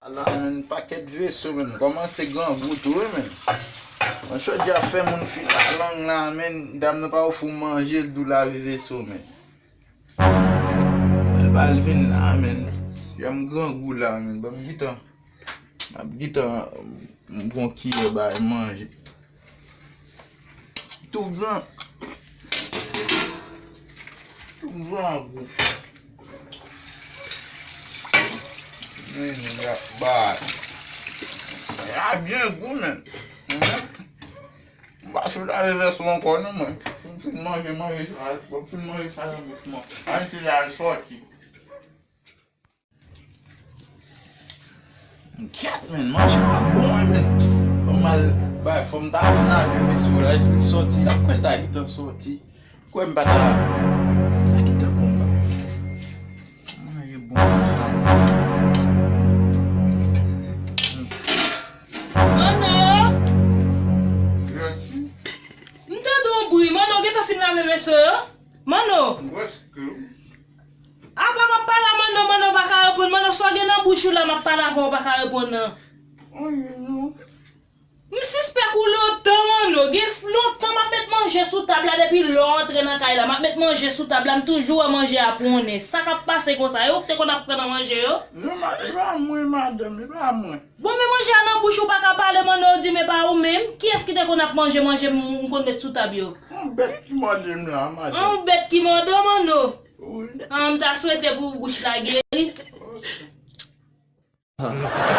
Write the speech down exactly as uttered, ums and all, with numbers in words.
Ala, menn, pakèt veso, menn. Kòmanse grangou tou, wi, menn. Yon chòdya fè moun fil ak lang la, menn. Dam nan pa ofri w manje, l di w lave veso, menn. L pa l vin la, menn. Yè m grangou la, menn. Ban m gentan, m ap gentan, m pran kiyè bay manje. Tou gran. Tou grangou. Men, men, y ap bay. Y a byen gou, menn. Mhm. M pa sou lave vès mwen ankò, non, mwen. M fin manje, manje sa, m fin manje sa nan bouch mwen. Ann se la l sòti. Kyèt, menn, manje pa bon, wi, menn. Fò m al bay, fò m ta vin lave veso la, èske l sòti la? Kwè l ta gentan sòti. Kwè m pa ta, ta gentan bon, ba. Manje bon konsa, menn. Manno! Yes. M tande yon bri. Manno, gentan fin lave veso yo? Manno! Prèske. Apa m ap pale a Manno, Manno pa ka reponn. Manno, sa w gen nan bouch ou la, m ap pale avè w, ou pa ka reponn nan. Anyen non. M sispèk ou lontan, Manno. Gen f-, lontan m ap met manje sou tab la, depi lè w antre nan kay la. M ap met manje sou tab la, m toujou wè manje a ponnen. Sa k ap pase konsa? E ou k te konn ap pran nan manje yo? Non, ma-, e pa mwen, madanm, e pa mwen. Bon, men manje a nan bouch ou pa ka pale, Manno, ou di m e pa ou menm. Kiyès ki te konn ap manje, manje m, m konn met sou tab yo? Yon bèt ki mòde m la, madanm. Yon bèt ki mòde w, Manno? Wi. An, m ta swete pou bouch la geri. Ok.